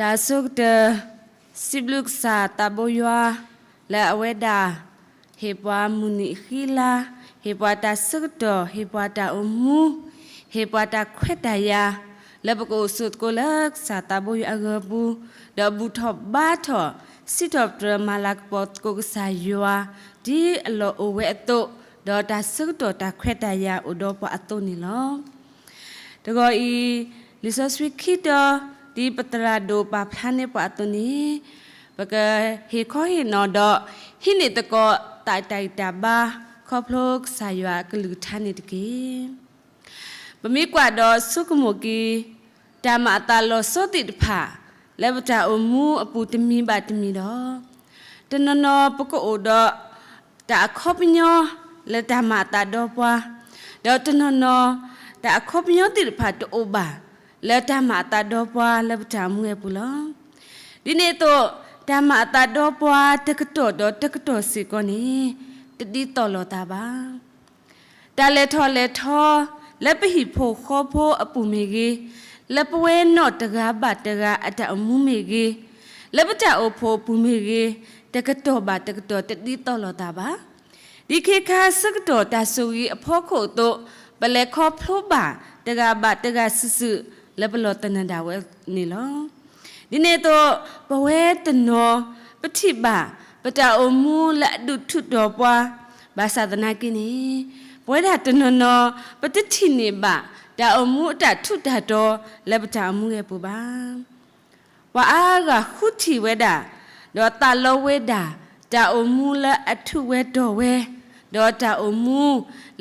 တၢ်ဆိကတၢၢ် စံးဘျုးကစၢ်သးဘိယွၤ လၢအဝဲဒၣ် ဟ့ၣ်ပှၤမုၢ်နံၤဃံလၤ, ဟ့ၣ်ပှၤတၢ်ဆၢကတီၢ်, ဟ့ၣ်ပှၤတၢ်အိၣ်မူ, ဟ့ၣ်ပှၤတၢ်ခွဲးတၢ်ယာ်, လၢပကအိၣ်ဆိးသကိးလၢကစၢ်သးဘိယွၤအဂီၢ်ပူၤ, ဒီးဘူၣ်ထီၣ်ဘါထီၣ် စံးထီၣ်ပတြၢၤမၤလၤကပီၤသကိးကစၢ်ယွၤ ဒ်အလီၢ်အိၣ်ဝဲအသိး, ဒီးတၢ်ဆၢကတီၢ်တၢ်ခွဲးတၢ်ယာ်အိၣ်ဒီးပှၤအသိးန့ၣ်လီၤ. တဂီၤအံၤ, လံာ်စီဆှံခံတီၤ, ဒ်ပသရၣ်ဒိၣ်ပာ်ဖျါန့ၢ်ပှၤအသိးန့ၣ်, ပကဟ့ၣ်ခီဟ့ၣ်နီၤဒီး ဟံးန့ၢ်သကိးသးတၢ်ဂံၢ်တၢ်ဘါ ခီဖျိကစၢ်ယွၤအကလုၢ်ကထါန့ၣ်တက့ၢ်. ပမ့ၢ်ကွၢ်ဒီးဆိကမိၣ်က့ၤ တၢ်မၤအသးလီၤဆီသ့ၣ်တဖၣ် လၢပတၢ်အိၣ်မူအပူၤတမံၤဘၣ်တမံၤဒီး, တနီၤနီၤပကအိၣ်ဒီး တၢ်အခီပညီလၢတၢ်မၤအသးဒီပှၤ, ဒီးတနီၤနီၤ တၢ်အခီပညီသ့ၣ်တဖၣ်တအိၣ်ဘၣ် လၢတၢ်မၤအသးဒီပှၤလၢပတၢ်အိၣ်မူအပူၤလီၤ. ဒ်န့ၣ်အသိး, တၢ်မၤအသးဒီပှၤတကတီၢ်ဒီးတကတီၢ်စ့ၢ်ကီးန့ၣ် တဒ်သိးလိာ်သးဘၣ်. တၢ်လဲၤထီၣ်လဲၤထီ လၢပဟံၣ်ဖိဃီဖိအပူၤမ့ၢ်ဂ့ၤ, လၢပဝဲနီၢ်တဂၤဘၣ်တဂၤအတၢ်အိၣ်မူမ့ၢ်ဂ့ၤ, လၢပတၢ်အိၣ်ဖှိၣ်အပူၤမ့ၢ်ဂ့ၤ, တကတီၢ်ဘၣ်တကတီၢ်တဒ်သိးလိာ်သးဘၣ်. ဒ်ခ့ခါဆၢကတီၢ်တၢ်ဆိၣ်ဂ့ၤအဖီခိၣ်အသိး, ပလဲၤခီဖျိဘၣ်တဂၤဘၣ်တဂၤစုာ်စုာ် လၢပလီၢ်သနၢၣ်ဒၣ်ဝဲန့ၣ်လီၤ. ဒ်န့ၣ်အသိး, ပဝဲတနီၤ ပထံၣ်ဘၣ် ပတၢ်အိၣ်မူလၢအဒုးထူးတီၤပှၤ, ဘၣ်ဆၣ်သနာ်က့န့ၣ်, ပဝဲဒၣ်တနီၤနီၤ ပတထံၣ်န့ၢ်ဘၣ် တၢ်အိၣ်မူအတၢ်ထူးတၢ်တီၤ လၢပတၢ်အိၣ်မူအပူၤဘၣ်. ပှၤအါဂၤဃုထံၣ်ဝဲဒၣ်, ဒီးသးလီဝဲဒၣ် တၢ်အိၣ်မူလၢအထူးဝဲတီၤဝဲ, ဒီးတၢ်အိၣ်မူ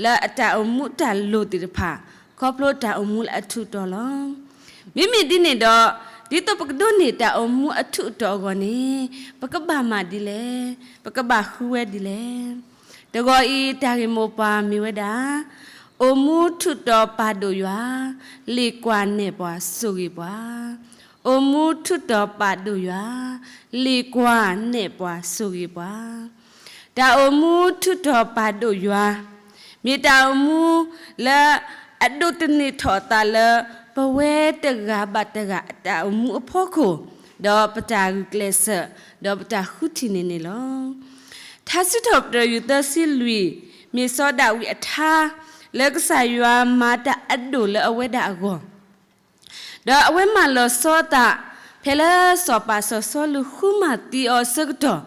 လၢအတၢ်အိၣ်မူတၢ်လိၣ်သ့ၣ်တဖၣ် ခီဖျိတၢ်အိၣ်မူလၢအထူးတီၤလီၤ. မ့မ့ၢ်ဒ်န့ၣ်ဒီး, ဒ်သိးပကဒိးန့ၢ်တၢ်အိၣ်မူအထူးအတီၤအဂီၢ်န့ၣ်, ပကဘၣ်မၤဒ်လဲၣ်, ပကဘၣ်ဃုဝဲဒ်လဲၣ်. တဂီၤအံၤတၢ်ဂ့ၢ်မိၢ်ပှၢ်မ့ၢ်ဝဲဒၣ်, အိၣ်မူထူးတီၤပာ်ဒိၣ်ယွၤ, လ့ၣ်ကွၢ်နဲၣ်ပှၤဆိၣ်ဂ့ၤပှၤ. အိၣ်မူထူးတီၤပာ်ဒိၣ်ယွၤ, လ့ၣ်ကွၢ်နဲၣ်ပှၤဆိၣ်ဂ့ၤပှၤ. တၢ်အိၣ်မူထူးတီၤပာ်ဒိၣ်ယွၤ, မ့ၢ်တၢ်အိၣ်မူလၢအဒိးသန့ၤထီၣ်အသးလၢ ပဝဲတဂၤဘၣ်တဂၤအတၢ်အိၣ်မူအဖီခိၣ်, ဒီးပတၢ်ဂုာ်ကျဲးစၢး, ဒီးပတၢ်ဃုထံၣ်န့ၣ်န့ၣ်လီၤ. ထါစံးထီၣ်ပတြၢၤယုၢ်သၢဆံလွံၢ်, မ့ၢ်စီၤဒၤဝံးအထါ, လၢကစၢ်ယွၤမၤတၢ်အဒိၣ်လၢအဝဲဒၣ်အဂီၢ် ဒီးအဝဲမၤလီၤဆီအသး ဖဲလၢစီၤပၤစီၤစီလူးဃုမၤသံအီၤအဆၢကတီၢ်,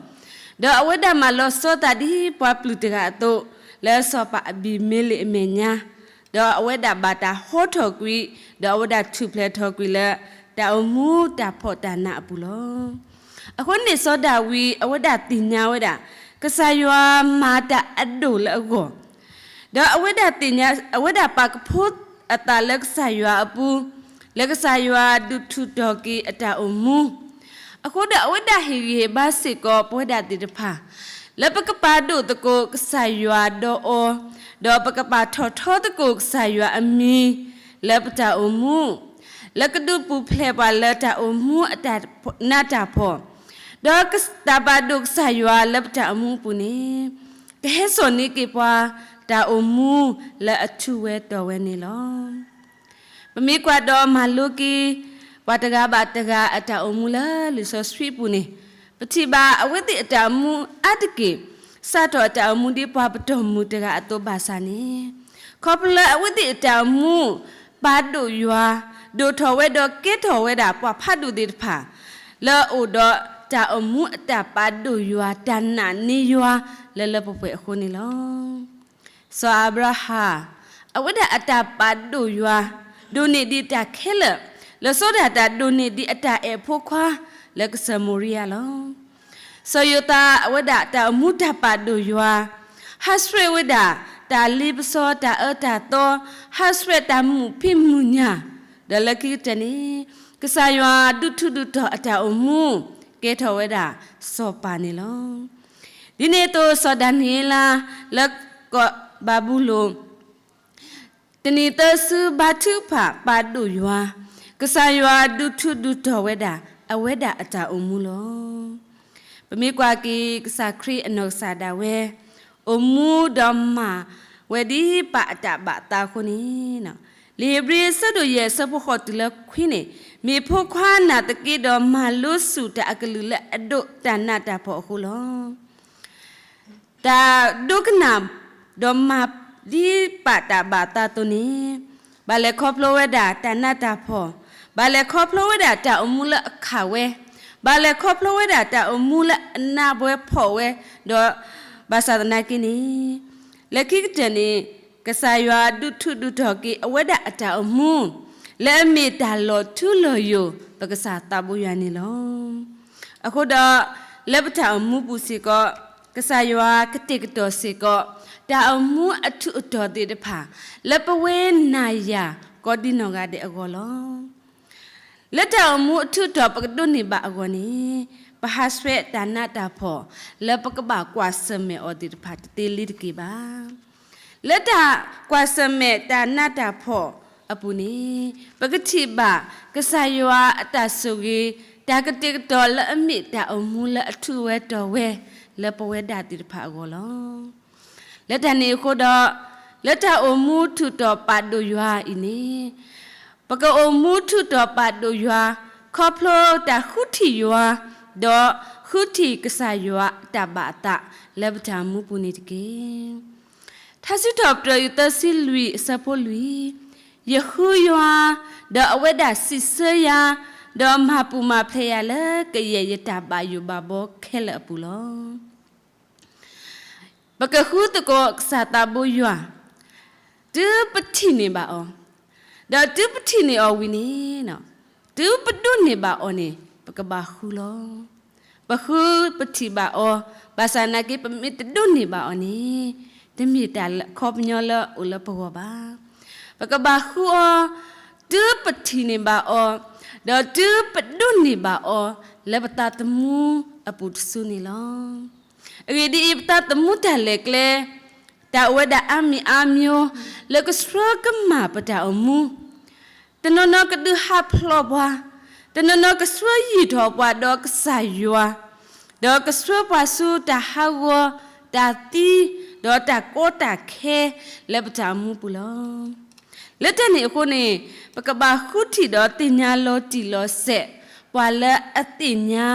ဒီးအဝဲဒၣ်မၤလီၤဆီအသးဒ်ပှၤပျုၢ်တဂၤအသိး, လၢစီၤပၤအဘံၤမ့လ့းအမဲာ်ညါ, ဒီးအဝဲဒၣ်ဘၣ်တၢ်ဟီထီၣ်ကွံာ်, ဒီးအဝဲဒၣ်ထူၣ်ဖျဲးထီၣ်ကွံာ်လၢ တၢ်အိၣ်မူတၢ်ဖှီၣ်တၢ်နးအပူၤလီၤ. အဃိန့ၣ်စီၤဒၤဝံး အဝဲဒၣ်သ့ၣ်ညါဝဲဒၣ် ကစၢ်ယွၤမၤတၢ်အဒိၣ်လၢအဂီၢ်, ဒီးအဝဲဒၣ်သ့ၣ်ညါ, အဝဲဒၣ်ပာ်ကဖိအသးလၢကစၢ်ယွၤအပူၤ, လၢကစၢ်ယွၤဒုးထူးတီၤက့ၤအတၢ်အိၣ်မူ, အဃိဒီးအဝဲဒၣ်ဟ့ၣ်ဂံၢ်ဟ့ၣ်ဘါစ့ၢ်ကီးပဝဲဒၣ်သ့ၣ်တဖၣ်, လၢပကပာ်ဒိၣ်သကိးကစၢ်ယွၤဒီးအီၤ, ဒီးပကပာ်ထီၣ်ထီသကိးကစၢ်ယွၤအမံၤ လၢပတၢ်အိၣ်မူ, လၢကဒုးပူၤဖျဲးပှၤလၢတၢ်အိၣ်မူအတၢ်နးတၢ်ဖှီၣ်, ဒီးတၢ်ပာ်ဒိၣ်ကစၢ်ယွၤလၢပတၢ်အိၣ်မူအပူၤန့ၣ်, ကဟဲစိာ်န့ၢ်က့ၤပှၤ တၢ်အိၣ်မူလၢအထူးဝဲတီၤဝဲန့ၣ်လီၤ. ပမ့ၢ်ကွၢ်ဒီးမၤလိက့ၤ ပှၤတဂၤဘၣ်တဂၤအတၢ်အိၣ်မူလၢလံာ်စီဆှံအပူၤန့ၣ်, ပထံၣ်ဘၣ်အဝဲသ့ၣ်အတၢ်အိၣ်မူအါတက့ၢ်, စးထီၣ်အတၢ်အိၣ်မူဒ်ပှၤပတီၢ်မုၢ်တဂၤအသိးဘၣ်ဆၣ်န့ၣ်, ခီဖျိလၢအဝဲသ့ၣ်အတၢ်အိၣ်မူ ပာ်ဒိၣ်ယွၤ, ဒိၣ်ထီၣ်ဝဲဒီးကဲထီၣ်ဝဲဒၣ်ပှၤဖးဒိၣ်သ့ၣ်တဖၣ်, လၢအအိၣ်ဒီးတၢ်အိၣ်မူအတၢ်ပာ်ဒိၣ်ယွၤ တၢ်နာ်န့ၢ်ယွၤ လၢလၢပှဲၤပှဲၤအဃိန့ၣ်လီၤ. စီၤအၤဘြၤဟၣ် အဝဲဒၣ်အတၢ်ပာ်ဒိၣ်ယွၤ ဒိၣ်န့ၢ်ဒံးတၢ်ခဲလၢာ်, လီၤဆီဒၣ်တၢ်ဒိၣ်န့ၢ်ဒံးအတၢ်အဲၣ်ဖိခွါ လၢကစၢၢ်မိၤရံယၤလီၤ. စီၤယိၤသး အဝဲဒၣ်တၢ်အိၣ်မူတၢ်ပာ်ဒိၣ်ယွၤ, ဟးဆှဲးဝဲဒၣ် တၢ်လ့ပစီတၢ်အၢတၢ်သီ, ဟးဆှဲးတၢ်မုာ်ဖံးမုာ်ညၣ်, ဒီးလၢခံကတၢၢ်န့ၣ်, ကစၢ်ယွၤဒုးထူးဒုးတီၤအတၢ်အိၣ်မူ ကဲထီၣ်ဝဲဒၣ်စီၤပၤန့ၣ်လီၤ. ဒ်န့ၣ်အသိးစီၤဒၤနံးယ့လး လၢကီၢ်ဘၤဘူလိၣ် တနံၤသၢစုဘါထုကဖၣ်ပာ်ဒိၣ်ယွၤ, ကစၢ်ယွၤဒုးထူးဒုးတီၤဝဲဒၣ် အဝဲဒၣ်အတၢ်အိၣ်မူလီၤ. ပမ့ၢ်ကွၢ်က့ၤ ကစၢ်ခရံာ်အနီၢ်ကစၢ်ဒၣ်ဝဲ အိၣ်မူဒီးမၤဝဲဒ်ပၢ်အတၢ်ဘၣ်အသးအဃိန့ၣ်, လံာ်ဧ့ၤဘြံၤအဆၢဒိၣ်ယဲၢ်အဆၢဖိဃိးတုၤလၢခွံန့ၣ်, မ့ၢ်ဖိခွါနာ်သက့ဒီးမၤလိဆူၣ်တၢ်အကလုၢ်လၢအဒိၣ်တၢ်နးတၢ်ဖှီၣ်အဃိလီၤ. တၢ်ဒိကနၣ်ဒီးမၤဒ်ပာ်တၢ်ဘၣ်အသးအသိးန့ၣ်, ဘၣ်လဲၤခီဖျိဝဲဒၣ်တၢ်နးတၢ်ဖှီၣ်, ဘၣ်လဲၤခီဖျိဝဲဒၣ်တၢ်အိၣ်မူလၢအခးဝဲ, ဘၣ်လဲၤခီဖျိဝဲဒၣ်တၢ်အိၣ်မူလၢအနးဝဲဖှီၣ်ဝဲ, ဒီးဘၣ်ဆၣ်သနာ်က့န့ၣ်, လၢခံကတၢၢ်န့ၣ်, ကစၢ်ယွၤဒုးထူးဒုးတီၤက့ၤအဝဲဒၣ်အတၢ်အိၣ်မူ, လၢအမ့ၢ်တၢ်လီၤထူလီၤယိာ် ပကစၢ်သးဘိယွၤန့ၣ်လီၤ. အဃိဒီး, လၢပတၢ်အိၣ်မူပူၤစ့ၢ်ကီး, ကစၢ်ယွၤကတဲာ်ကတီၤစ့ၢ်ကီး, တၢ်အိၣ်မူအထူးအတီၤသ့ၣ်တဖၣ်, လၢပဝဲနၤယၤကိးဒံနီၢ်ဂၤဒဲးအဂီၢ်လီၤ. လၢတၢ်အိၣ်မူအထူးအတီၤပကဒိးန့ၢ်ဘၣ်အဂီၢ်န့ၣ်, ပဟးဆှဲးတၢ်နးတၢ်ဖှီၣ်, လၢပကဘၣ်ကွၢ်ဆၢၣ်မဲာ်အီၤသ့ၣ်တဖၣ်တသ့လံတက့ၢ်ဘၣ်. လၢတၢ်ကွၢ်ဆၢၣ်မဲာ်တၢ်နးတၢ်ဖှီၣ်အပူၤန့ၣ်, ပကထံၣ်ဘၣ်ကစၢ်ယွၤအတၢ်ဆိၣ်ဂ့ၤ, တၢ်ကတဲာ်ကတီၤလၢအမ့ၢ်တၢ်အိၣ်မူလၢအထူးဝဲတီၤဝဲ, လၢပဝဲဒၣ်သ့ၣ်တဖၣ်အဂီၢ်လီၤ. လၢတၢ်န့ၣ်အဃိဒီး, လၢတၢ်အိၣ်မူထူးတီၤပာ်ဒိၣ်ယွၤအံၤန့ၣ်, ပကအိၣ်မူထူးတီၤပာ်ဒိၣ်ယွၤ, ခီဖျိတၢ်ဃုထံၣ်ယွၤ, ဒီးဃုထံၣ်ကစၢ်ယွၤအတၢ်ဘၣ်အသးလၢပတၢ်အိၣ်မူပူၤန့ၣ်တက့ၢ်. ထါစံးထီၣ်ပတြၢၤယွၤသၢဆံလွံၢ်အဆၢဖိလွံၢ်, ယဃုယွၤ, ဒီးအဝဲဒၣ်စံးဆၢယၤ, ဒီးမၤပူၤမၤဖျဲးယၤလၢကယဲၢ်ယတၢ်ဘၣ်ယိၣ်ဘၣ်ဘီခဲလၢာ်အပူၤလီၤ. ပကဃုသကိးကစၢ်သးဘိယွၤ, တုၤပထံၣ်န့ၢ်ဘၣ်အီၤ, ဒီးတုၤပထံၣ်န့ၢ်အီၤဝံၤန့ၣ်, တုၤပဒိးန့ၢ်ဘၣ်အီၤန့ၣ် ပကဘၣ်ဃုလီၤ. ပဃုပထံၣ်ဘၣ်အီၤ, ဘၣ်ဆၣ်သနာ်က့ ပမ့ၢ်တဒိးန့ၢ်ဘၣ်အီၤန့ၣ်, တမ့ၢ်တၢ်အခီပညီလၢအအိၣ်လၢပဂီၢ်ဘၣ်. ပကဘၣ်ဃုအီၤ, တုၤပထံၣ်န့ၢ်ဘၣ်အီၤ, ဒီးတုၤပဒိးန့ၢ်ဘၣ်အီၤ, လၢပသးသမူအပူၤတစုန့ၣ်လီၤ. အဂ့ၢ်ဒ်အံၤ, ပသးသမူတၢ်လဲၤကျဲ, တၢ်အိၣ်ဝဲဒၣ်အါမံၤအါမျိုး, လၢကဆှၢကမၣ်ပတၢ်အိၣ်မူ, တနီၤနီၤကဒုးဟးဖျိးပှၤ, တနီၤနီၤကဆှၢယံာ်ထီၣ်ပှၤဒီးကစၢ်ယွၤ, ဒီးကဆှၢပှၤဆူတၢ်ဟးဂီၤ, တၢ်သံ, ဒီးတၢ်ကီတၢ်ခဲလၢပတၢ်အိၣ်မူပူၤလီၤ. လၢတၢ်န့ၣ်အဃိန့ၣ်, ပကဘၣ်ဃုထံၣ်ဒီးသ့ၣ်ညါလီၤတံၢ်လီၤဆဲး ပှၤလၢအသ့ၣ်ညါ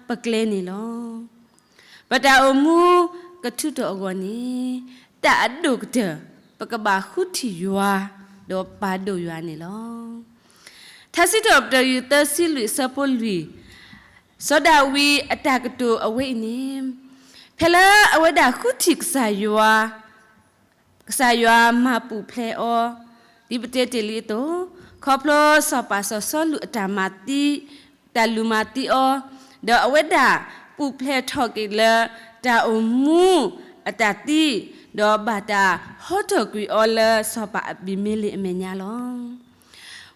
ပကျဲန့ၣ်လီၤ. ပတၢ်အိၣ်မူကထူးတီၤအဂီၢ်န့ၣ်, တၢ်အဒိၣ်ကတၢၢ် ပကဘၣ်ဃုထံၣ်ယွၤ, ဒီးပာ်ဒိၣ်ယွၤန့ၣ်လီၤ. ထါစံးထီၣ်ပတြၢၤယွၤသၢဆံလွံၢ်အဆၢဖိလွံၢ်, စီၤဒၤဝံးအတၢ်ကတိၤအဝဲအံၤန့ၣ်, ဖဲလၢအဝဲဒၣ်ဃုထံၣ်ကစၢ်ယွၤ, ကစၢ်ယွၤမၤပူၤဖျဲးအီၤ, ဒ်ပတဲတ့ၢ်လံအသိး, ခီဖျိစီၤပၤစီၤစီလူးအတၢ်မၤသံ, တၢ်လူၤမၤသံအီၤ, ဒီးအဝဲဒၣ်ပူၤဖျဲးထီၣ်က့ၤလၢတၢ်အိၣ်မူအတၢ်သံ, ဒီးဘၣ်တၢ်ဟီထီၣ်ကွံာ်အီၤလၢစီၤပၤအဘံၤမ့လ့းအမဲာ်ညါလီၤ.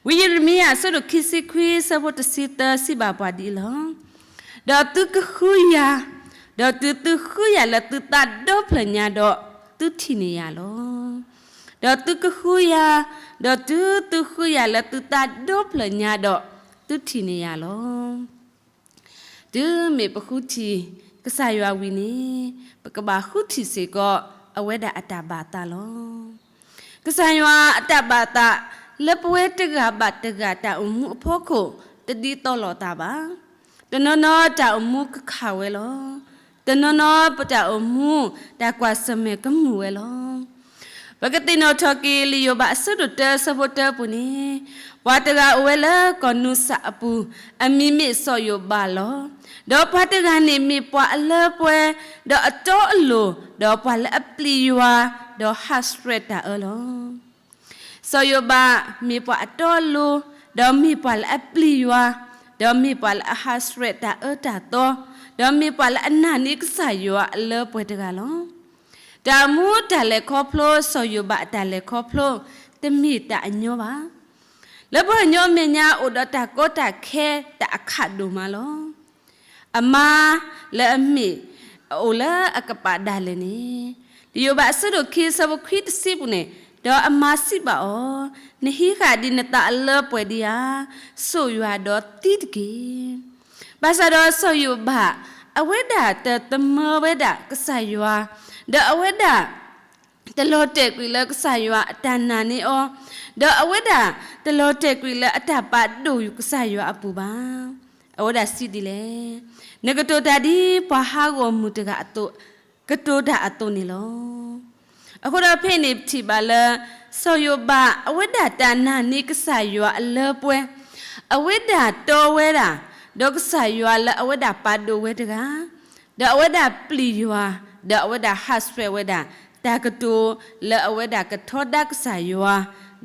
ဝံယံးရမံယၤအဆၢဒိၣ်ခံဆံခွံအဆၢဖိတဆံသၢ စံးဘၣ်ပှၤဒ်အံၤလီၤ. ဒီးသုကဃုယၤ, ဒီးတုၤသုဃုယၤလၢသုသးဒီဖျၢၣ်ညါဒီး, သုထံၣ်န့ၢ်ယၤလီၤ. ဒီးသုကဃုယၤ, ဒီးတုၤသုဃုယၤလၢသုသးဒီဖျၢၣ်ညါဒီး, သုထံၣ်န့ၢ်ယၤလီၤ. တုၤမ့ၢ်ပဃုထံၣ်ကစၢ်ယွၤဝံၤန့ၣ်, ပကဘၣ်ဃုထံၣ်စ့ၢ်ကီးအဝဲဒၣ်အတၢ်ဘၣ်သးလီၤ. ကစၢ်ယွၤအတၢ်ဘၣ်သးလၢပဝဲတဂၤဘၣ်တဂၤတၢ်အိၣ်မူအဖီခိၣ် တဒ်သိးလိာ်သးဘၣ်. တနီၤနီၤတၢ်အိၣ်မူကခးဝဲလီၤ. တနီၤနီၤပတၢ်အိၣ်မူတၢ်ကွၢ်ဆၢၣ်မဲာ်ကမုာ်ဝဲလီၤ. ပကသ့ၣ်နီၣ်ထီၣ်က့ၤလံာ်ယိၤဘးအဆၢဒိၣ်တၢအဆၢဖိတၢအပူၤန့ၣ်, ပှၤတဂၤအိၣ်ဝဲလၢကီၢ်နူစၢ်အပူၤ, အမံၤမ့ၢ်စီၤယိၤဘးလီၤ. ဒီးပှၤတဂၤန့ၣ်မ့ၢ်ပှၤအလၢပှဲၤ, ဒီးအတီအလိၤ, ဒီးပှၤလၢအပျံၤယွၤ, ဒီးဟးဆှဲးတၢ်အၢလီၤ. စီၤယိၤဘးမ့ၢ်ပှၤအတီအလိၤ, ဒီးမ့ၢ်ပှၤလၢအပျံၤယွၤ, ဒီးမ့ၢ်ပှၤလၢအဟးဆှဲးတၢ်အၢတၢ်သီ, ဒီးမ့ၢ်ပှၤလၢအနာ်န့ၢ်ကစၢ်ယွၤအလၢပှဲၤတဂၤလီၤ. တၢ်အိၣ်မူတၢ်လဲၤခီဖျိ စီၤယိၤဘးအတၢ်လဲၤခီဖျိ တမ့ၢ်တၢ်အညီဘၣ်. လၢပှၤကညီအမဲာ်ညါအိၣ်ဒီးတၢ်ကီတၢ်ခဲတၢ်အခးဒိၣ်မးလီၤ. အမါလၢအမ့ၢ်အအိၣ်လၢအကပာ်ဒၣ်လဲာ်န့ၣ်, လံာ်ယိၤဘးအဆၢဒိၣ်ခံအဆၢဖိခွံတဆံပူၤန့ၣ်, ဒီးအမါစံးဘၣ်အီၤ, နဟံးဃာ်ဒံးနသးအလၢပှဲၤဒံးဧါ, စိာ်ယွၤဒီးသံတက့ၢ်. ဘၣ်ဆၣ်ဒီးစီၤယိၤဘး, အဝဲဒၣ်တသမၢဝဲဒၣ်ကစၢ်ယွၤ, ဒီးအဝဲဒၣ် တလီၤတဲာ်ကွံာ်လၢကစၢ်ယွၤအတၢ်နာ်န့ၢ်အီၤ, ဒီးအဝဲဒၣ်တလီၤတဲာ်ကွံာ်လၢအတၢ်ပာ်ဒိၣ်ကစၢ်ယွၤအပူၤဘၣ်. အဝဲဒၣ်စံးဒ်လဲၣ်, နကတိၤတၢ်ဒ်ပှၤဟးဂီၤမုၢ်တဂၤအသိး, ကတိၤတၢ်အသိးန့ၣ်လီၤ. အဃိဒီးဖဲအံၤန့ၣ် ပထံၣ်ဘၣ်လၢ စီၤယိၤဘး အဝဲဒၣ်တၢ်နာ်န့ၢ်ကစၢ်ယွၤအလၢပှဲၤ, အဝဲဒၣ်တီဝဲဒၣ်, ဒီးကစၢ်ယွၤလၢအဝဲဒၣ်ပာ်ဒိၣ်ဝဲတဂၤ ဒီးအဝဲဒၣ်ပျံၤယွၤ, ဒီးအဝဲဒၣ်ဟးဆှဲးဝဲဒၣ် တၢ်ကတိၤလၢအဝဲဒၣ်ကထီဒါကစၢ်ယွၤ,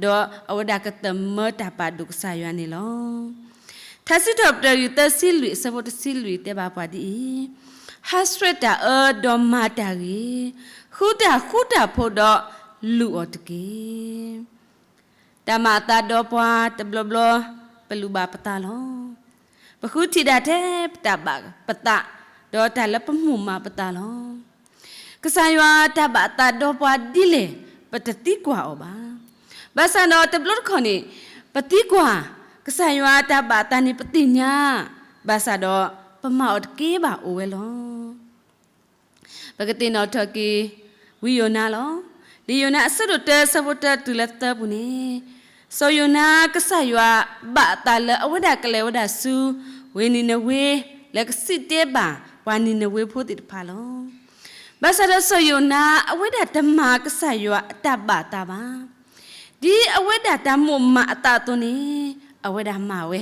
ဒီးအဝဲဒၣ်ကသမၢတၢ်ပာ်ဒိၣ်ကစၢ်ယွၤန့ၣ်လီၤ. ထါစံးထီၣ်ပတြၢၤ ယူၢ်သၢဆံလွံၢ် အဆၢဖိတဆံလွံၢ်တဲဘၣ်ပှၤဒ်အံၤ, ဟးဆှဲးတၢ်အၢဒီးမၤတၢ်ဂ့ၤ, ဃုတၢ်ဃူတၢ်ဖိးဒီးလူၤအီၤတက့ၢ်. တၢ်မၤအသးဒီးပှၤတဘျီဘျီ ပလူၤဘၣ်ပသးလီၤ. ပဃုထံၣ်ဒၣ်ထဲပတၢ်ဘၣ်ပသး, ဒီးတၢ်လၢပမိၣ်မးပသးလီၤ. ကစၢ်ယွၤတၢ်ဘၣ်အသးဒီးပှၤဒ်လဲၣ် ပတသံကွၢ်အီၤဘၣ်. ဘၣ်ဆၣ်ဒီးတဘျီတခီၣ်န့ၣ် ပသံကွၢ်, ကစၢ်ယွၤတၢ်ဘၣ်အသးန့ၣ်ပသ့ၣ်ညါ, ဘၣ်ဆၣ်ဒီးပမၤအီၤတက့ၢ်ဘၣ်အိၣ်ဝဲလီၤ. ပကသ့ၣ်နီၣ်ထီၣ်က့ၤ ဝံယိၤနါလီၤ. လံာ်ယိၤနါအဆၢဒိၣ်တၢ အဆၢဖိတၢတုၤလၢသၢပူၤန့ၣ်, စီၤယိၤနါ ကစၢ်ယွၤဘၣ်အသးလၢအဝဲဒၣ်ကလဲၤဝဲဒၣ်ဆူ ဝ့ၢ်နံၤနဝ့, လၢကစံးတဲဘၣ်ပှၤနံၤနဝ့ဖိသ့ၣ်တဖၣ်လီၤ. ဘၣ်ဆၣ်ဒီးစီၤယိၤနါ အဝဲဒၣ်တမၤကစၢ်ယွၤအတၢ်ဘၣ်အသးဘၣ်. ဒ်အဝဲဒၣ်တၢ်မိၣ်မးအသးအသိးန့ၣ် အဝဲဒၣ်မၤဝဲ,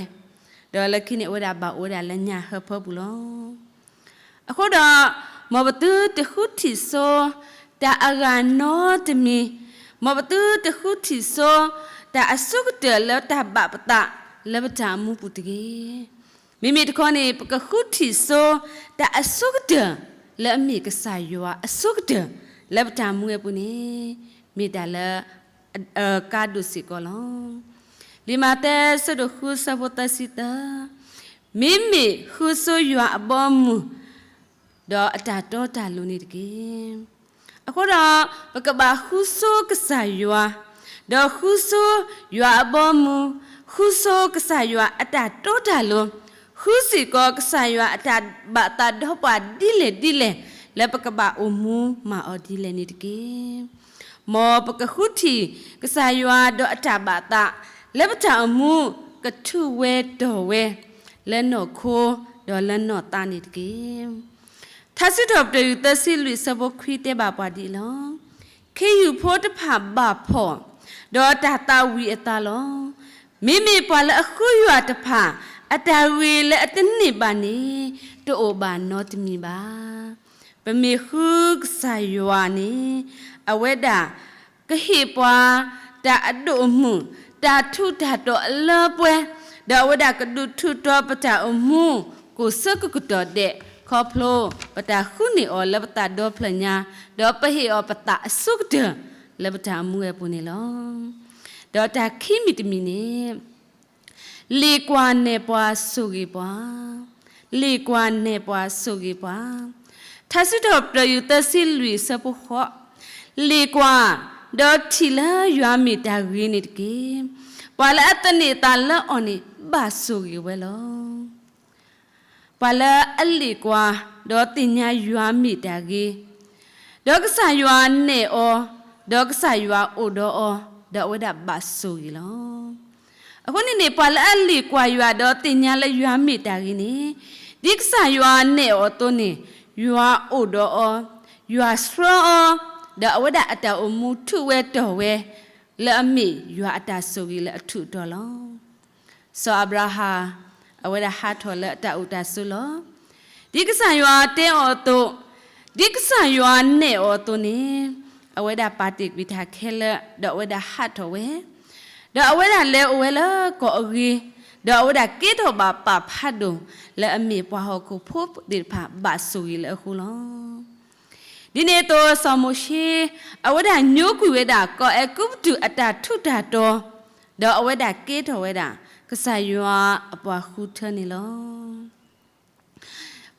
ဒီးလၢခံန့ၣ်အဝဲဒၣ်ဘၣ်အိၣ်ဝဲဒၣ်လၢညၣ်ဟၢဖၢပူၤလီၤ. အဃိဒီး, မ်ပသုတဃုထံၣ်ဆိ တၢ်အဂၤနီတမံၤ, မ်ပသုတဃုထံၣ်ဆိ တၢ်အဆိကတၢၢ်လၢတၢ်ဘၣ်ပသးလၢပတၢ်အိၣ်မူပူၤတဂ့ၤ. မ့မ့ၢ်တခီန့ၣ် ပကဃုထံၣ်ဆိ တၢ်အဆိကတၢၢ် လၢအမ့ၢ်ကစၢ်ယွၤအဆိကတၢၢ် လၢပတၢ်အိၣ်မူဝဲပူၤန့ၣ် မ့ၢ်တၢ်လၢ အကါဒိၣ်စ့ၢ်ကီးလီၤ. လံာ်မးသဲ အဆၢဒိၣ်ဃု အဆၢဖိသၢဆံသၢ, မ့မ့ၢ်ဃုဆိယွၤအဘီအမုၢ် ဒီးအတၢ်တီတၢ်လိၤန့ၣ်တက့ၢ်. အဃိဒီး, ပကဘၣ်ဃုဆိကစၢ်ယွၤ, ဒီးဃုဆိယွၤအဘီအမုၢ်, ဃုဆိကစၢ်ယွၤအတၢ်တီတၢ်လိၤ, ဃုစ့ၢ်ကီးကစၢ်ယွၤအတၢ်ဘၣ်သးဒီးပှၤဒ်လဲၣ်ဒ်လဲၣ်, လၢပကဘၣ်အိၣ်မူမၤအီၤဒ်လဲၣ်န့ၣ်တက့ၢ်. မ်ပကဃုထံၣ်ကစၢ်ယွၤဒီးအတၢ်ဘၣ်သး လၢပတၢ်အိၣ်မူကထူးဝဲတီၤဝဲ လၢနီၢ်ခိ ဒီးလၢနီၢ်သးန့ၣ်တက့ၢ်. ထါစံးထီၣ်ပတြၢၤ ယူၢ်သၢဆံလွံၢ် အဆၢဖိခွံတဲဘၣ်ပှၤဒ်အံၤလီၤ. ခ့ယုၢ်ဖိတဖၣ်ဘၣ်ဖှီၣ် ဒီးတၢ်သးဝံၤအသးလီၤ. မ့မ့ၢ်ပှၤလၢအဃုယွၤတဖၣ် အတၢ်ဂ့ၤလၢအတန့ၢ်ဘၣ်န့ၣ် တအိၣ်ဘၣ်နီတမံၤဘၣ်. ပမ့ၢ်ဃုကစၢ်ယွၤန့ၣ် အဝဲဒၣ်ကဟ့ၣ်ပှၤ တၢ်အဒိၣ်အမုၢ်, တၢ်ထူးတၢ်တီၤအလၢပှဲၤ, ဒီးအဝဲဒၣ်ကဒုးထူးတီၤပတၢ်အိၣ်မူ ကိၣ်ဆၢကကတီၢ်ဒဲး ခီဖျိပတၢ်ဃုန့ၢ်အီၤလၢပသးဒီဖျၢၣ်ညါ, ဒီးပဟ့ၣ်အီၤပသးအဆိကတၢၢ် လၢပတၢ်အိၣ်မူဝဲပူၤန့ၣ်လီၤ. ဒီးတၢ်ခံမံၤတမံၤန့ၣ် လ့ၣ်ကွၢ်နဲၣ်ပှၤဆိၣ်ဂ့ၤပှၤ, လ့ၣ်ကွၢ်နဲၣ်ပှၤဆိၣ်ဂ့ၤပှၤ. ထါစံးထီၣ်ပတြၢၤ ယူၢ်သၢဆံလွံၢ် အဆၢဖိဃိး, လ့ၣ်ကွၢ်, ဒီးထံၣ်လၢယွၤမ့ၢ်တၢ်ဂ့ၤန့ၣ်တက့ၢ်. ပှၤလၢအသန့ၤအသးလၢအီၤန့ၣ် ဘၣ်ဆိၣ်ဂ့ၤဝဲလီၤ. ပှၤလၢအလ့ၣ်ကွၢ်, ဒီးသ့ၣ်ညါယွၤမ့ၢ်တၢ်ဂ့ၤ, ဒီးကစၢ်ယွၤနဲၣ်အီၤ, ဒီးကစၢ်ယွၤအိၣ်ဒီးအီၤ, ဒီးအဝဲဒၣ်ဘၣ်ဆိၣ်ဂ့ၤလီၤ. အဃိန့ၣ်န့ၣ် ပှၤလၢအလ့ၣ်ကွၢ်ယွၤဒီးသ့ၣ်ညါလၢယွၤမ့ၢ်တၢ်ဂ့ၤန့ၣ်, ဒ်ကစၢ်ယွၤနဲၣ်အီၤအသိးန့ၣ်, ယွၤအိၣ်ဒီးအီၤ, ယွၤဆှၢအီၤ, ဒီးအဝဲဒၣ်အတၢ်အိၣ်မူထူးဝဲတီၤဝဲ, လၢအမ့ၢ်ယွၤအတၢ်ဆိၣ်ဂ့ၤလၢအထူးအတီၤလီၤ. စီၤအၤဘြၤဟၣ် အဝဲဒၣ်ဟးထီၣ်လၢအတၢ်အိၣ်တၢ်ဆိးလီၤ. ဒ်ကစၢ်ယွၤတဲအီၤအသိး, ဒ်ကစၢ်ယွၤနဲၣ်အီၤအသိးန့ၣ်, အဝဲဒၣ်ပာ်တ့ၢ်ကွံာ်တၢ်ခဲလၢာ်, ဒီးအဝဲဒၣ်ဟးထီၣ်ဝဲ, ဒီးအဝဲဒၣ်လဲၤအိၣ်ဝဲလၢကီၢ်အဂ့ၤ, ဒီးအဝဲဒၣ်ကဲထီၣ်ဘၣ်ပၢ်ဖးဒိၣ် လၢအမ့ၢ်ပှၤဟီၣ်ခိၣ်ဖိသ့ၣ်တဖၣ်ဘၣ်ဆိၣ်ဂ့ၤလၢအဃိလီၤ. ဒ်န့ၣ်အသိးစီၤမိၤၡ့ အဝဲဒၣ်ညိကွံာ်ဝဲဒၣ်ကီၢ်အဲၤကူပတူးအတၢ်ထူးတၢ်တီၤ, ဒီးအဝဲဒၣ်ကဲထီၣ်ဝဲဒၣ် ကစၢ်ယွၤအပှၤဃုထၢန့ၣ်လီၤ.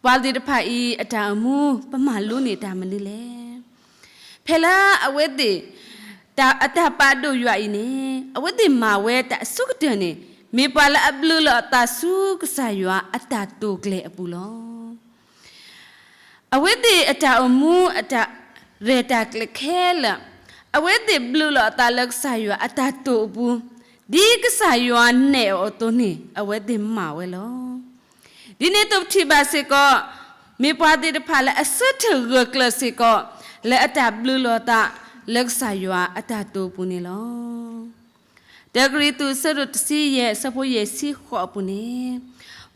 ပှၤသ့ၣ်တဖၣ်အံၤအတၢ်အိၣ်မူ ပမၤလိန့ၢ်တၢ်မနုၤလဲၣ်. ဖဲလၢအဝဲသ့ၣ် တၢ် အတၢ်ပာ်ဒိၣ်ယွၤအံၤန့ၣ် အဝဲသ့ၣ်မၤဝဲတၢ်အဆိကတၢၢ်န့ၣ် မ့ၢ်ပှၤလၢအဘျုးလီၤအသးဆူကစၢ်ယွၤအတၢ်တိာ်ကျဲၤအပူၤလီၤ. အဝဲသ့ၣ်အတၢ်အိၣ်မူအတၢ်ရဲၣ်တၢ်ကျဲၤခဲလၢာ် အဝဲသ့ၣ်ဘျုးလီၤအသးလၢကစၢ်ယွၤအတၢ်တိာ်အပူၤ, ဒ်ကစၢ်ယွၤနဲၣ်အီၤအသိးန့ၣ် အဝဲသ့ၣ်မၤဝဲလီၤ. ဒ်န့ၣ်အသိးပထံၣ်ဘၣ်စ့ၢ်ကီး, မ့ၢ်ပှၤသ့ၣ်တဖၣ်လၢအဆၢထၢၣ်ဂၢၢ်ကျၢၤစ့ၢ်ကီး လၢအတၢ်ဘျုးလီၤသးလၢကစၢ်ယွၤအတၢ်တိာ်အပူၤန့ၣ်လီၤ. တၢကရံၣ်သူးအဆၢဒိၣ်တဆံယဲၢ်အဆၢဖိယဲၢ်ဆံဃိးအပူၤန့ၣ်,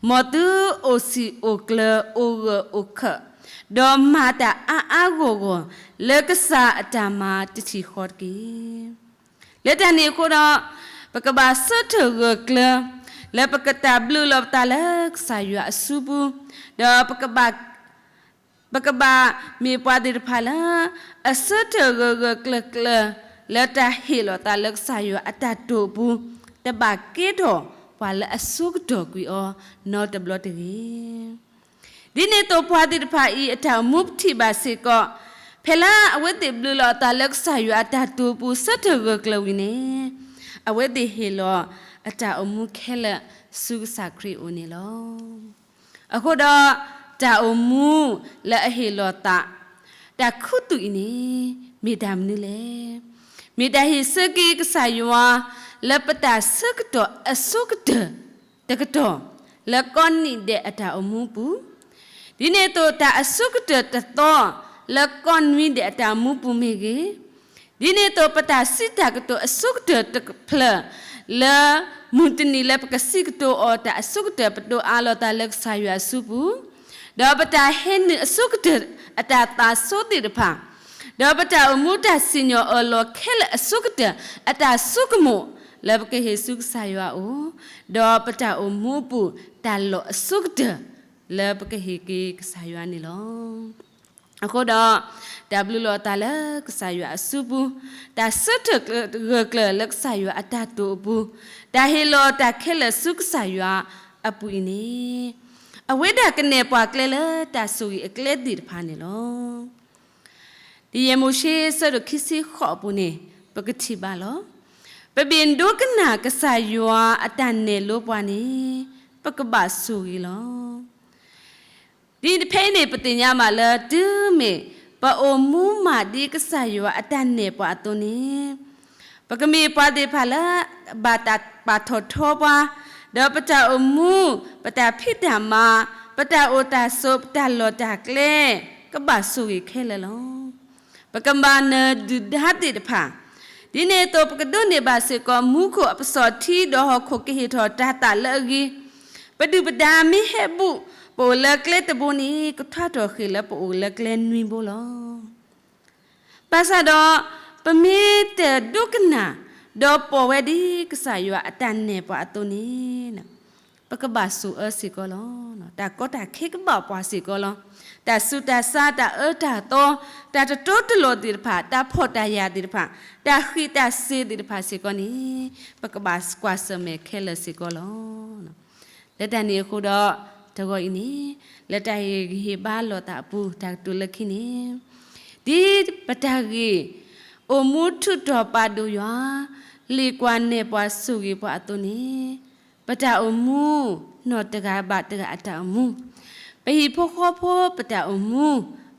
မ်သုအိၣ်စံာ်အိၣ်ကျၢၤ အိၣ်ဂၢၢ်အိၣ်ခၢၣ်, ဒီးမၤတၢ်အါအါဂီၢ်ဂီၢ် လၢကစၢ်အတၢ်မၤတထံၣ်ဃီတက့ၢ်. လၢတၢ်န့ၣ်အဃိဒီး, ပကဘၣ်ဆၢထၢၣ်ဂၢၢ်ကျၢၤ, လၢပကတၢ်ဘျုးလီၤပသးလၢကစၢ်ယွၤအစုပူၤ, ဒီး ပကဘၣ်မ့ၢ်ပှၤသ့ၣ်တဖၣ်လၢ အဆၢထၢၣ်ဂၢၢ်ဂၢၢ်ကျၢၤကျၢၤ လၢတၢ်ဟ့ၣ်လီၤသးလၢကစၢ်ယွၤအတၢ်တိာ်အပူၤ, တဘၣ်ကဲထီၣ်ပှၤလၢအဆိကတီၢ်ကွံာ်အီၤနီတဘျီတဂ့ၤ. ဒ်န့ၣ်အသိးပှၤသ့ၣ်တဖၣ်အံၤအတၢ်အိၣ်မူပထံၣ်ဘၣ်စ့ၢ်ကီး, ဖဲလၢအဝဲသ့ၣ်ဘျုးလီၤအသးလၢကစၢ်ယွၤအတၢ်တိာ်အပူၤဆၢထၢၣ်ဂၢၢ်ကျၢၤဝံၤန့ၣ်, အဝဲသ့ၣ်ဟ့ၣ်လီၤအတၢ်အိၣ်မူခဲလၢာ်ဆူကစၢ်ခရံာ်အအိၣ်န့ၣ်လီၤ. အဃိဒီး, တၢ်အိၣ်မူလၢအဟ့ၣ်လီၤသး တၢ်ခူသူၣ်အံၤန့ၣ် မ့ၢ်တၢ်မနုၤလဲၣ်. မ့ၢ်တၢ်ဟ့ၣ်ဆၢက့ၤကစၢ်ယွၤ လၢပတၢ်ဆၢကတီၢ်အဆိကတၢၢ်တကတီၢ် လၢကိးနံၤဒဲးအတၢ်အိၣ်မူပူၤ, ဒ်န့ၣ်အသိးတၢ်အဆိကတၢၢ်တသီ လၢကိးနွံဒဲးအတၢ်အိၣ်မူပူၤမ့ၢ်ဂ့ၤ, ဒ်န့ၣ်အသိးပတၢ်စံးတၢ်ကတိၤအဆိကတၢၢ်တဖျၢၣ် လၢမုၢ်တနံၤလၢပကစံးကတိၤအီၤတၢ်အဆိကတၢၢ် ပဒိးအါလီၤသးလၢကစၢ်ယွၤအစုပူၤ, ဒီးပတၢ်ဟဲနုာ်အဆိကတၢၢ်အတၢ်သးဆိသ့ၣ်တဖၣ်, ဒီးပတၢ်အိၣ်မူတၢ်စံၣ်ညီၣ်အၢၣ်လီၤခဲလၢာ်အဆိကတၢၢ် အတၢ်ဆိကမိၣ် လၢပကဟ့ၣ်ဆူကစၢ်ယွၤအအိၣ်, ဒီးပတၢ်အိၣ်မူအပူၤ တၢ်လီၢ်အဆိကတၢၢ် လၢပကဟ့ၣ်က့ၤကစၢ်ယွၤန့ၣ်လီၤ. အဃိဒီး, တၢ်ဘျုးလီၤအသးလၢကစၢ်ယွၤအစုပူၤ, တၢ်ဆၢထၢၣ်ဂၢၢ်ကျၢၤလၢကစၢ်ယွၤအတၢ်တိာ်အပူၤ, တၢ်ဟ့ၣ်လီၤတၢ်ခဲလၢာ်ဆူကစၢ်ယွၤအပူၤအံၤန့ၣ်, အဝဲဒၣ်ကနဲၣ်ပှၤကျဲလၢတၢ်ဆိၣ်ဂ့ၤအကျဲသ့ၣ်တဖၣ်န့ၣ်လီၤ. ဒ်ယဲၢ်မိၤၡ့အဆၢဒိၣ်ခံဆံဃိးအပူၤန့ၣ် ပကထံၣ်ဘၣ်လီၤ. ပမ့ၢ်ဒိကနၣ်ကစၢ်ယွၤအတၢ်နဲၣ်လိပှၤန့ၣ်, ပကဘၣ်ဆိၣ်ဂ့ၤလီၤ. ဒ်ဖဲအံၤန့ၣ် ပသ့ၣ်ညါဘၣ်လၢ တုၤမ့ၢ်ပအိၣ်မူမၤဒ်ကစၢ်ယွၤအတၢ်နဲၣ်ပှၤအသိးန့ၣ်, ပကမ့ၢ်ပှၤသ့ၣ်တဖၣ်လၢ ဘၣ်တၢ်ပာ်ထီၣ်ထီပှၤ, ဒီးပတၢ်အိၣ်မူ, ပတၢ်ဖံးတၢ်မၤ, ပတၢ်အိၣ်တၢ်ဆိး, ပတၢ်လီၢ်တၢ်ကျဲ, ကဘၣ်ဆိၣ်ဂ့ၤခဲလၢာ်လီၤ. ပကမၤနၢၤဒုၣ်ဒါသ့ၣ်တဖၣ်, ဒ်န့ၣ်အသိးပကဒိးန့ၢ်ဘၣ်စ့ၢ်ကီး မူခိၣ်အပစီၣ်ထံဒီးဟီၣ်ခိၣ်ကဟ့ၣ်ထီၣ်တၤသၣ်လၢအဂ့ၤ, ပဒုၣ်ပဒါမ့ၢ်ဟဲဘူး, ပအိၣ်လၢကျဲတဘိန့ၣ် ကထွါထီၣ်ဃ့ၢ်လၢပအိၣ်လၢကျဲနွံဘိလီၤ. ဘၣ်ဆၣ်ဒီး, ပမ့ၢ်တဒိကနၣ်, ဒီးပိာ်ဝဲဒ်ကစၢ်ယွၤအတၢ်နဲၣ်ပှၤအသိးန့ၣ်, ပကဘၣ်ဆိၣ်အၢစ့ၢ်ကီးလီၤ. တၢ်ကီတၢ်ခဲကဘၣ်ပှၤစ့ၢ်ကီးလီၤ. တၢ်ဆူးတၢ်ဆါ, တၢ်အၢတၢ်သီ, တၢ်တတီတလိၤသ့ၣ်တဖၣ်, တၢ်ဖှီၣ်တၢ်ယာ်သ့ၣ်တဖၣ်, တၢ်ဃံးတၢ်စ့ၤသ့ၣ်တဖၣ်စ့ၢ်ကီးန့ၣ်, ပကဘၣ်ကွၢ်ဆၢၣ်မဲာ်ခဲလၢာ်စ့ၢ်ကီးလီၤ. လၢတၢ်န့ၣ်အဃိဒီး, တဂီၤအံၤန့ၣ်, လၢတၢ်ဟ့ၣ်ဂံၢ်ဟ့ၣ်ဘါလိာ်သးအပူၤ တၢ်ကတိၤလၢခံန့ၣ်, ဒ်ပတၢ်ဂ့ၢ်, အိၣ်မူထူးတီၤပာ်ဒိၣ်ယွၤ, လ့ၣ်ကွၢ်နဲၣ်ပှၤဆိၣ်ဂ့ၤပှၤအသိးန့ၣ်, ပတၢ်အိၣ်မူ, နီၢ်တဂၤဘၣ်တဂၤအတၢ်အိၣ်မူ, ပဟံၣ်ဖိဃီဖိပတၢ်အိၣ်မူ,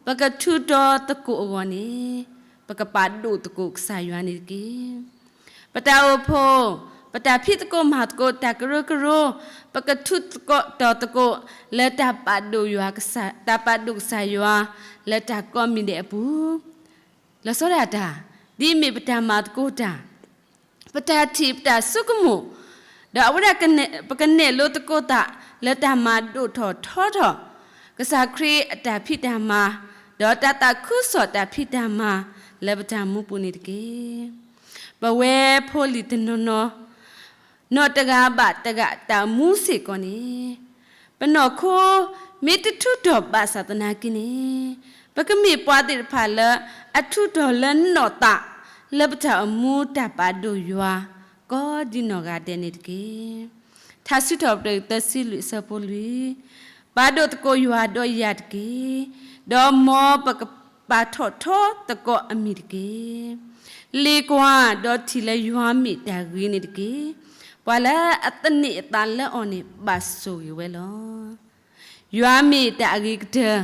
ပကထူးတီၤသကိးအဂီၢ်န့ၣ်, ပကပာ်ဒိၣ်သကိးကစၢ်ယွၤန့ၣ်တက့ၢ်. ပတၢ်အိၣ်ဖှိၣ်, ပတၢ်ဖံးသကိးမၤသကိး တၢ်ကရၢကရိ, ပကထူးတီၤသကိး, လၢတၢ်ပာ်ဒိၣ်ယွၤ, တၢ်ပာ်ဒိၣ်ကစၢ်ယွၤ, လၢတၢ်ကိးမံၤဒဲးအပူၤ, လီၤဆီဒၣ်တၢ်, ဒ်အမ့ၢ်ပတၢ်မၤသကိးတၢ်, ပတၢ်ထံၣ်ပတၢ်ဆိကမိၣ်, ဒီးအဝဲဒၣ်ပကနဲၣ်လိသကိးသး, လၢတၢ်မၤဒိၣ်ထီၣ်ထီထီၣ်, ကစၢ်ခရံာ်အတၢ်ဖံးတၢ်မၤ, ဒီးတၢ်သးခုကစီၣ်တၢ်ဖံးတၢ်မၤ, လၢပတၢ်မူပူၤန့ၣ်တက့ၢ်. ပဝဲဖိလံၤတနီၤနီၤ, နီၢ်တဂၤဘၣ်တဂၤတၢ်အိၣ်မူစ့ၢ်ကီးန့ၣ်, ပနီၢ်ခိ, မ့ၢ်တထူးတီၤဘၣ်ဆၣ်သနာ်က့န့ၣ်, ပကမ့ၢ်ပှၤသ့ၣ်တဖၣ်လၢအထူးတီၤလၢနီၢ်သး, လၢပတၢ်အိၣ်မူတၢ်ပာ်ဒိၣ်ယွၤ, ကိးဒံနီၢ်ဂၤဒဲးန့ၣ်တက့ၢ်. ထါစံးထီၣ်ပတြၢၤသၢဆံလွံၢ်အဆၢဖိလွံၢ်, ပာ်ဒိၣ်သကိးယွၤဒီးယၤတက့ၢ်. ဒီးမ်ပကပာ်ထီၣ်ထီသကိးအမံၤတက့ၢ်. လ့ၣ်ကွၢ်ဒီးထံၣ်လၢယွၤမ့ၢ်တၢ်ဂ့ၤန့ၣ်တက့ၢ်. ပှၤလၢအသန့ၤအသးလၢအီၤန့ၣ် ဘၣ်ဆိၣ်ဂ့ၤဝဲလီၤ. ယွၤမ့ၢ်တၢ်အဂ့ၤကတၢၢ်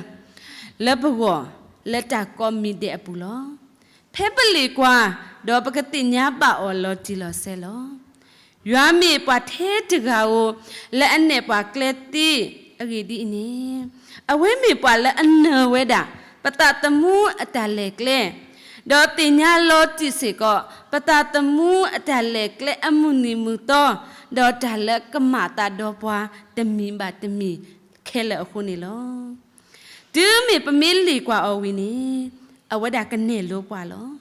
လၢပဂီၢ်, လၢတၢ်ကိးမံၤဒဲးအပူၤလီၤ. ဖဲပလ့ၣ်ကွၢ်, ဒီးပကသ့ၣ်ညါဘၣ်အီၤလီၤတံၢ်လီၤဆဲးလီၤ. ယွၤမ့ၢ်ပှၤထဲတဂၤဧိၤ လၢအနဲၣ်ပှၤကျဲသ့. အဂ့ၢ်ဒ်အံၤန့ၣ်, အဝဲမ့ၢ်ပှၤလၢအနၢၤဝဲဒၣ် ပသးသမူအတၢ်လဲၤကျဲ, ဒီးသ့ၣ်ညါလီၤတံၢ်စ့ၢ်ကီး ပသးသမူအတၢ်လဲၤကျဲအမုၢ်နံၤမုၢ်သီ, ဒီးတၢ်လၢကမၤအသးဒီးပှၤတမံၤဘၣ်တမံၤခဲလၢာ်အဃိန့ၣ်လီၤ. တုၤမ့ၢ်ပမ့ၢ်လ့ၣ်ကွၢ်အီၤဝံၤန့ၣ်, အဝဲဒၣ်ကနဲၣ်လိပှၤလီၤ.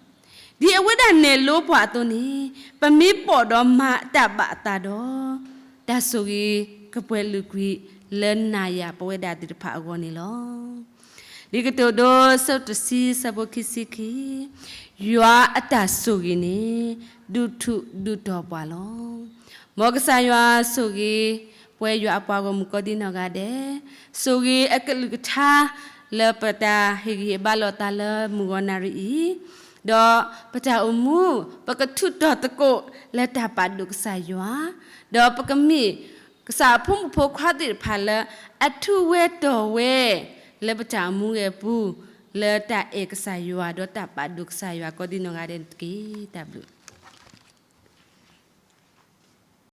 ဒ်အဝဲဒၣ်နဲၣ်လိပှၤအသိးန့ၣ်, ပမ့ၢ်ပိာ်ဒီးမၤတၢ်ဘၣ်အသးဒီး, တၢ်ဆိၣ်ဂ့ၤကပှဲၤလုာ်ကွံာ်လၢနၤယၤပဝဲဒၣ်သ့ၣ်တဖၣ်အဂီၢ်န့ၣ်လီၤ. ဒ်ကတိၤဒိ ဆၢတဆံ ဆၢဖိခံဆံခံ, ယွၤအတၢ်ဆိၣ်ဂ့ၤန့ၣ် ဒုးထူးဒုးတီၤပှၤလီၤ. မ်ကစၢ်ယွၤဆိၣ်ဂ့ၤ ပဝဲယွၤအပှၤဂီၢ်မုၢ်ကိးဒံနီၢ်ဂၤဒဲး, ဆိၣ်ဂ့ၤအကလုၢ်ကထါ လၢပတၢ်ဟ့ၣ်ဂံၢ်ဟ့ၣ်ဘါလိာ်သးလၢမုၢ်ဂီၤနၣ်ရံၣ်အံၤ, ဒီးပတၢ်အိၣ်မူ ပကထူးတီၤသကိးလၢတၢ်ပာ်ဒိၣ်ကစၢ်ယွၤ, ဒီးပကမ့ၢ်ကစၢ်အဖိမုၣ်ဖိခွါသ့ၣ်တဖၣ်လၢ အထူးဝဲတီၤဝဲ လၢပတၢ်အိၣ်မူအပူၤ, လၢတၢ်အဲၣ်ကစၢ်ယွၤ ဒီးတၢ်ပာ်ဒိၣ်ကစၢ်ယွၤကိးဒံနီၢ်ဂၤဒဲးန့ၣ်တက့ၢ်. တၢ်ဘျုး